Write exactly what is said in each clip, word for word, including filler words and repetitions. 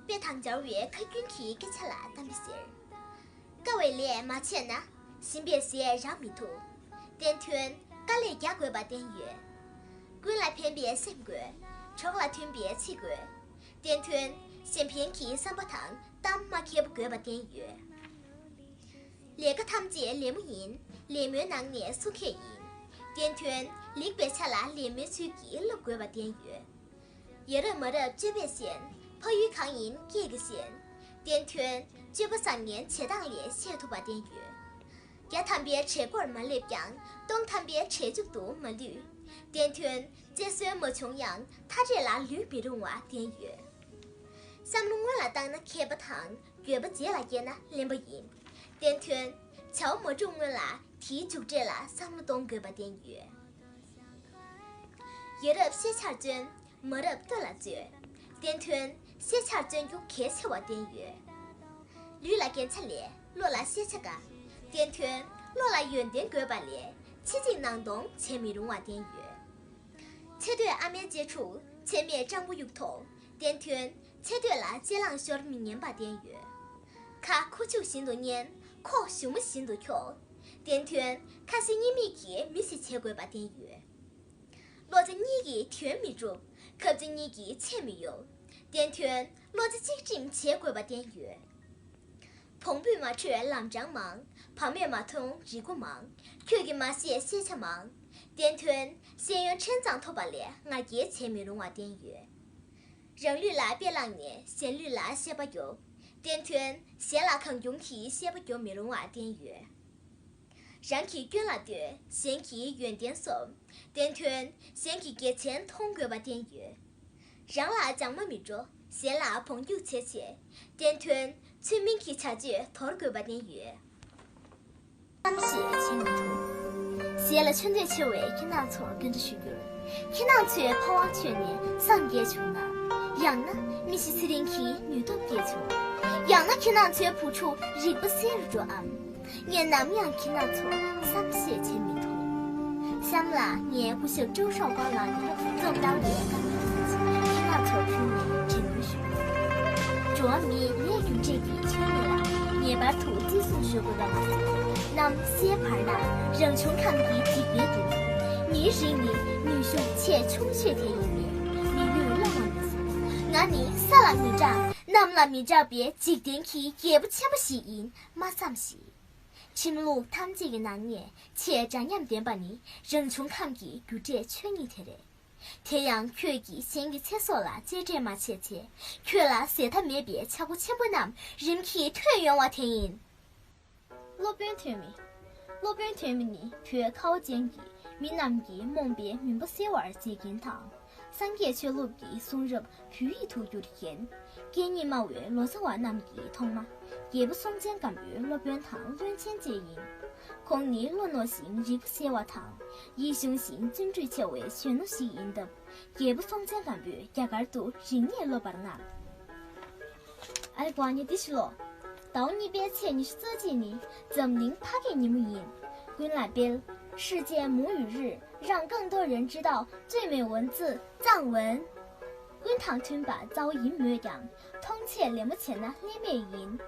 དཔེ་དང་སྦྱར་བའི་ཁ་རྒྱུན་གྱི་སྐད་ཆ་ལ་གཏམ་དཔེ་ཟེར། དཀའ་བའི་ལས་མ་བྱས་ན། ཞིམ་པའི་ཟས་རག་མི་ཐུབ། བསྟན་དོན། དཀའ་ལས་རྒྱག་དགོས་པ་བསྟན་ཡོད། ཀུན་ལ་ཕན་པའི་སེམས་དགོས། གྲོགས་ལ་མཐུན་པའི་ཚིག་དགོས། བསྟན་དོན། གཞན་ཕན་གྱི་བསམ་པ་དང་གཏམ་མ་མཁས་པོ་དགོས་པ་བསྟན་ཡོད། ལས་ཀ་ཐམས་ཅད་ལད་མོ་ཡིན། ལད་མོའི་ནང་ནས་སྲུང་མཁས་ཡིན། བསྟན་དོན། ལེགས་པའི་ཆ་ལ་ལད་མོའི་ཚུལ་གྱིས་སློབ་དགོས་པ་བསྟན་ཡོད། ཡ་རབས་མ་རབས་སྤྱོད་པས་ཞན། ཕ་ཡུལ་གང་ཡིན་སྐད་ཀྱིས་ཞན། བསྟན་དོན། སྤྱོད་པ་བཟང་ངན་བྱེད་སྟངས་ལས་ཤེས་ཐུབ་པ་བསྟན་ཡོད། བརྒྱ་ཐམ་པའི་གྲལ་མགོར་མ་སླེབས་ཀྱང་། སྟོང་ཐམ་པའི་གྲལ་མཇུག་ཏུ་མ་ལུས། བསྟན་དོན། རྩེད་སྲོལ་མ་བྱུང་ཡང་མཐའ་གྲལ་ལ་ལུས་མི་རུང་བ་བསྟན་ཡོད། བསམ་བློ་སྔོན་ལ་བཏང་ན་མཁས་པ་དང་། འགྱོད་པ་རྗེས་ལ་སྐྱེས་ན་གླེན་པ་ཡིན། བསྟན་དོན། བྱ་བ་མ་བསྒྲུབ་སྔོན་ལ་དེའི་མཇུག་འབྲས་ལ་བསམ་བློ་གཏོང་དགོས་པ་བསྟན་ཡོད། ཡ་རབས་ཤེས་བྱར་བརྩོན། མ་རབས་ལྟོས་ལ་བརྩོན། བསྟན་དོན། ཤེས་བྱར་བརྩོན་རྒྱུ་གལ་ཆེ་བ་བསྟན་ཡོད། ལུས་ལ་རྒྱན་ཆ་ལས་བློ་ལ་ཤེས་བྱ་དགའ། བསྟན་དོན། བློ་ལ་ཡོན་ཏན་དགོས་པ་ལས་ཕྱི་གཅིག་ནང་སྟོང་བྱེད་མི་རུང་བ་བསྟན་ཡོད། ཆེ་འདོད་ཨ་མའི་གཅེས་ཕྲུག་ཆེ་མེད་སྤྲང་པོ་གཡུག་ཐོག་བསྟན་དོན། ཆེ་འདོད་ལ་གཅེས་ལངས་ཤོར་མི་ཉན་པ་བསྟན་ཡོད། ཁ་ཁུ་བྱུག་བཞིན་དུ་མཉན། ཁོག་གཞུ་མ་བཞིན་དུ་འཁྱོག་བསྟན་དོན། ཁ་ཞེ་གཉིས་མེད་ཀྱི་མི་ཞིག་བྱེད་དགོས་པ་བསྟན་ཡོད། བློ་རྩེ་གཉིས་ཀྱིས་དོན་མི་འགྲུབ། ཁབ་རྩེ་གཉིས་ཀྱིས་ཆད་མི་གཡོལ། བསྟན་དོན། བློ་རྩེ་གཅིག་སྒྲིམ་བྱེད་དགོས་པ་བསྟན་ཡོད། བོང་བུས་མ་འཕྲོད་ལམ་འཕྲང་མང་། བག་མེད་མ་མཐོང་རི་མགོ་མང་། ཁྱོད་ཀྱིས་མ་ཤེས་ཤེས་བྱ་མང་། བསྟན་དོན། ཤེས་ཡོན་ཕྲན་ཙམ་ཐོབ་པ་ལས་ང་རྒྱལ་བྱེད་མི་རུང་བ་བསྟན་ཡོད། རང་ལུས་ལ་དཔེ་བླངས་ནས་གཞན་ལུས་ལ་བཤད་པ་རྒྱོབ། བསྟན་དོན། གཞན་ལ་གང་བྱུང་གིས་བཤད་པ་རྒྱོབ་མི་རུང་བ་བསྟན་ཡོད། རང་གི་སྐྱོན་ལ་ལྟོས། གཞན་གྱི་ཡོན་ཏན་སོམས། བསྟན་དོན། གཞན་གྱི་གལ་ཆེན་མཐོང་དགོས་པ་བསྟན་ཡོད། རང་ལ་བྱང་མ་མི་འགྲོ། གཞན་ལ་བོང་རྒྱུག་བྱེད་བྱེད། བསྟན་དོན། ཚུལ་མིན་གྱི་བྱ་སྤྱོད་དོར་དགོས་པ་བསྟན་ཡོད། གཏམ་ཞེས་བྱེད་མི་ཐུབ། ཟས་ལ་ཆེ་འདོད་ཆེ་བའི་ཁྱེད་རང་ཚོར་བཀའ་འདྲི་ཞུ་རྒྱུར། ཁྱེད་རང་ཚོའི་ཕ་ཝང་ཁྱོན་ནས་སངས་རྒྱས་བྱུང་ན། ཡང་ན་མི་ཤི་ཚེ་རིང་གི་ནུས་སྟོབས་སྐྱེས་བྱུང་། ཡང་ན་ཁྱེད་རང་ཚོའི་བུ་ཕྲུག་རིག་པ་གསལ་རུ་འགྲོ་འམ། ངས་ནམ་ཡང་ཁྱེད་རང་ཚོར་བསམ་ཤེས་བྱེད་མི་ཐུབ། གཤམ་ལ་ངས་སྐུ་ཞབས་ཀྲོའུ་ཧྲོའུ་ཀོང་ལགས་ནས་རྩོམ་བཏང་བའི་བཀའ་མོལ་ཁྱེད་རང་ཚོར་ཕུལ་ནས་དྲན་སྐུལ་ཞུ། འགྲོ་བ་མིའི་ལས་རྒྱུ་འབྲས་ཀྱི་ཆོས་ཉིད་ལ་ངེས་པར་དུ་བརྩི་སྲུང་ཞུ་དགོས་པ་མ་ཟད། གནམ་སའི་བར་ན་རང་བྱུང་ཁམས་ཀྱི་འཇིག་རྟེན་དུ་མིའི་རིགས་ནི་ནུས་ཤུགས་ཆེས་ཆུང་ཤོས་དེ་ཡིན་པས་མི་ལུས་བློ་ལ་མི་ཟུག་ང་ནི་ས་ལ་མི་གྲགས། གནམ་ལ་མི་གྲགས་པའི་འཇིག་རྟེན་གྱི་རྒྱལ་པོ་ཆེན་པོ་ཞིག་ཡིན་མ་བསམ་ཞིག་ཁྲིམས་ལུགས་ཐམས་ཅད་ཀྱི་ནང་ནས་ཆེས་འདྲ་མཉམ་ལྡན་པ་ནི་རང་བྱུང་ཁམས་ཀྱི་རྒྱུ་འབྲས་ཆོས་ཉིད་དེ་རེད། དེ་ཡང་ཁྱོད་ཀྱིས་གཞན་གྱི་ཚེ་སྲོག་ལ་གཅེས་སྤྲས་མ་བྱས་ཚེ། ཁྱོད་ལ་ཟད་མཐའ་མེད་པའི་ཆག་སྒོ་ཆེན་པོ་རྣམས་རིམ་གྱིས་ཐོན་ཡོང་བ་དེ་ཡིན། སློབ་དཔོན་ཐོན་མི། སློབ་དཔོན་ཐོན་མི་ནི་བོད་ཁ་བ་ཅན་གྱི་མི་རྣམས་ཀྱི་རྨོངས་པའི་མུན་པ་སེལ་བར་མཛད་མཁན་དང་། སངས་རྒྱས་ཆོས་ལུགས་ཀྱི་གསུང་རབ་བོད་ཡིག་ཏུ་བསྒྱུར་མཁན། སྐད་གཉིས་སྨྲ་བའི་ལོ་ཙཱ་བ་རྣམས་ཀྱི་ཐོག་མ། རྒྱལ་པོ་སྲོང་བཙན་སྒམ་པོའི་སློབ་དཔོན་དང་བློན་ཆེན་བཅས་ཡིན། ཁོང་ནི་བློ་རྣོ་ཞིང་རིག་པ་གསལ་བ་དང་། ཡིད་གཞུང་ཞིང་བརྩོན་འགྲུས་ཆེ་བའི་གཞོན་ནུ་ཞིག་ཡིན་སྟབས། རྒྱལ་པོ་སྲོང་བཙན་སྒམ་པོས་རྒྱ་གར་དུ་རིག་གནས་སློབ་པར་མངགས། ཨ་ལེ་གོ་ཨ་ནི་འདི་ཞུ་ལོ། ཟླ་བ་གཉིས་པའི་ཚེས་ཉི་ཤུ་རྩ་གཅིག་ནི་འཛམ་གླིང་ཕ་སྐད་ཉིན་མོ་ཡིན། ཀུན་ལ་སྤེལ། 世界母语日，让更多人知道最美文字藏文。 ཀུན་དང་མཐུན་པ་རྩ་བ་ཡིན་མོད་ཀྱང་། མཐོང་ཆེས་ལད་མོ་བྱས་ན་ཀླད་མེད་ཡིན།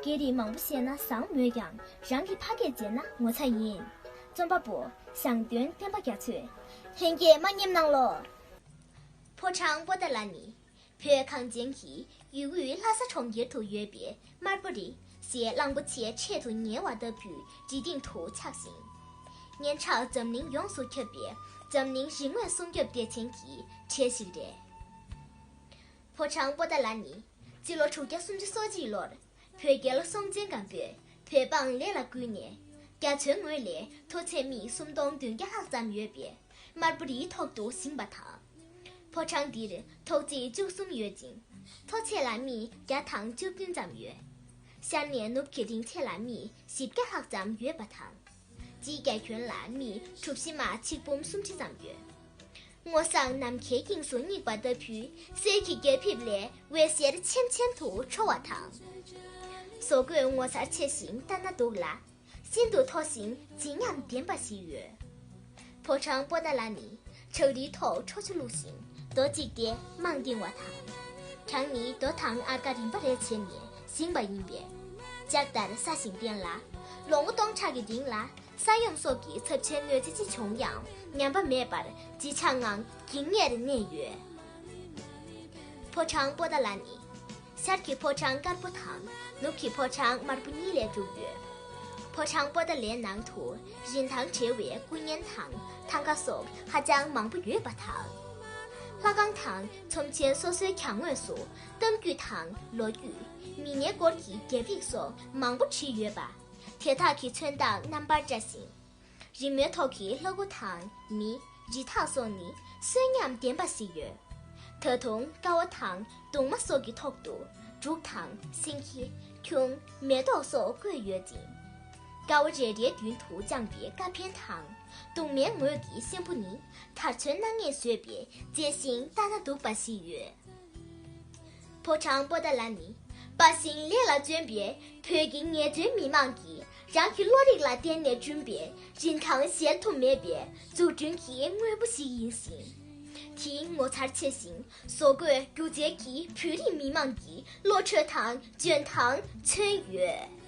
སྐད་རིགས་མང་པོ་ཤེས་ན་བཟང་མོད་ཀྱང་། རང་གི་ཕ་སྐད་བརྗེད་ན་ངོ་ཚ་ཡིན། རྩོམ་པ་པོ། ཞང་སྟོན་བསྟན་པ་རྒྱ་མཚོས། ལྷན་རྒྱས་མ་ཉེས་གནང་ལོ། ཕོ་བྲང་པོ་ཏཱ་ལ་ནི། བོད་གངས་ཅན་གྱི་ཡུལ་དབུས་ལྷ་ས་གྲོང་ཁྱེར་དུ་ཡོད་པའི་དམར་པོ་རི་ཞེས་གླང་པོ་ཆེའི་ཕྲད་དུ་ཉེ་བ་ལྟ་བུའི་རི་སྟེང་དུ་ཆགས་ཤིང་། སྙན་གྲགས་འཛམ་གླིང་ཡོངས་སུ་ཁྱབ་པའི་འཛམ་གླིང་རིག་དངོས་སྲུང་སྐྱོབ་སྡེ་ཚན་གྱི་གྲས་ཤིག་རེད། ཕོ་བྲང་པོ་ཏཱ་ལ་ནི་སྤྱི་ལོ་དྲུག་བརྒྱ་སུམ་ཅུ་སོ་གཅིག་ལོར་བོད་རྒྱལ་ལོ་སྲོང་བཙན་སྒམ་པོས་བོད་འབངས་ལས་ལ་བསྐུལ་ནས་རྒྱ་མཚོའི་ངོས་ལས་མཐོ་ཚད་སྨི་སུམ་སྟོང་བདུན་བརྒྱ་ལྷག་ཙམ་ཡོད་པའི་དམར་པོ་རིའི་ཐོག་ཏུ་བཞེངས་པ་དང་། ཕོ་བྲང་འདིར་ཐོག་བརྩེགས་བཅུ་གསུམ་ཡོད་ཅིང་། མཐོ་ཚད་ལ་སྨི་བརྒྱ་དང་བཅུ་བདུན་ཙམ་ཡོད། ཤར་ནས་ནུབ་ཀྱི་རིང་ཚད་ལ་སྨི་བཞི་བརྒྱ་ལྷག་ཙམ་ཡོད་པ་དང་། དེའི་རྒྱ་ཁྱོན་ལ་སྨི་གྲུ་བཞི་མ་ཆིག་འབུམ་སུམ་ཁྲི་ཙམ་ཡོད། སྔོ་བསངས་ནམ་མཁའི་དབྱིངས་སུ་བསྙེགས་པ་ལྟ་བུའི་གསེར་གྱི་རྒྱ་ཕིབས་ལས་འོད་ཟེར་ཆེམ་ཆེམ་དུ་འཕྲོ་བ་དང་། བཟོ་བཀོད་ངོ་མཚར་ཆེ་ཞིང་ལྟ་ན་སྡུག་ལ། ཤིན་ཏུ་མཐོ་ཞིང་བརྗིད་ཉམས་ལྡན་པ་ཞིག་ཡོད། ཕོ་བྲང་པོ་ཏཱ་ལ་ནི་བྲག་རིའི་ཐོག་ཁྲོ་ཆུ་བླུགས་ཤིང་རྡོ་གཅིག་སྟེ་རྨང་བཏིང་བ་དང་། ཕོ་བྲང་ནི་རྡོ་དང་ཨར་ཀ་རིམ་པ་རེ་བྱས་ནས་བཞེངས་པ་ཡིན་པས། ལྕགས་ལྟར་སྲ་ཞིང་བརྟན་ལ། ལོ་ངོ་སྟོང་ཕྲག་གི་རིང་ལ་ས་ཡོམ་སོགས་ཀྱི་ཚབས་ཆེའི་གནོད་འཚེ་ཅི་བྱུང་ཡང་ཉམས་པ་མེད་པར་བརྗིད་ཆགས་ངང་འགྱིང་ངེར་གནས་ཡོད། ཕོ་བྲང་པོ་ཏཱ་ལ་ནི། ཤར་གྱི་ཕོ་བྲང་དཀར་པོ་དང་ནུབ་ཀྱི་ཕོ་བྲང་དམར་པོ་གཉིས་ལས་གྲུབ་ཡོད། ཕོ་བྲང་པོ་ཏཱ་ལའི་ནང་དུ་རིན་ཐང་བྲལ་བའི་སྐུ་བརྙན་དང་ཐང་ག་སོགས་ཧ་ཅང་མང་པོ་ཡོད་པ་དང་། ལྷ་ཁང་དང་ཚོམས་ཆེན་སོ་སོའི་གྱང་ངོས་སུ་གཏམ་རྒྱུད་དང་ལོ་རྒྱུས། མི་སྣའི་སྐོར་གྱི་རྒྱབ་རིགས་སོགས་མང་པོ་བྲིས་ཡོད་པ། དེ་དག་གི་ཚོན་མདངས་རྣམ་པར་བཀྲ་ཞིང་། རི་མོའི་ཐོག་གི་ལྷ་སྐུ་དང་མི། རི་དྭགས་སོགས་ནི་གསོན་ཉམས་ལྡན་པ་ཞིག་ཡོད། ད་དུང་ཀ་བ་དང་གདུང་མ་སོགས་ཀྱི་ཐོག་ཏུ་འབྲུག་དང་སེང་གེ། ཁྱུང་། མེ་ཏོག་སོགས་བཀོད་ཡོད་ཅིང་། ཀ་བ་རེ་རེའི་མདུན་དུ་བཅངས་པའི་ཀ་འཕན་དང་གདུང་མའི་ངོས་ཀྱི་སྲིན་པོ་ནི་དར་ཚོན་སྣ་ལྔས་བཟོས་པའི་མཛེས་ཤིང་ལྟ་ན་སྡུག་པ་ཞིག་ཡོད། ཕོ་བྲང་པོ་ཏཱ་ལ་ནི་སྤ་ཟིང་ལས་ལ་བརྩོན་པའི་བོད་ཀྱི་ངལ་རྩོལ་མི་དམངས་ཀྱིས་རང་གི་བློ་རིག་ལ་བརྟེན་ནས་བསྐྲུན་པའི་རིན་ཐང་གཞལ་དུ་མེད་པའི་འཛུགས་སྐྲུན་གྱི་དངོས་པོ་ཞིག་ཡིན་ཞིང་། དེའི་ངོ་མཚར་ཆེ་ཞིང་བཟོ་བཀོད་སྒྱུ་རྩལ་གྱིས་བོད་རིགས་མི་དམངས་ཀྱི་བློ་གྲོས་དང་འཇོན་ཐང་མཚོན་ཡོད།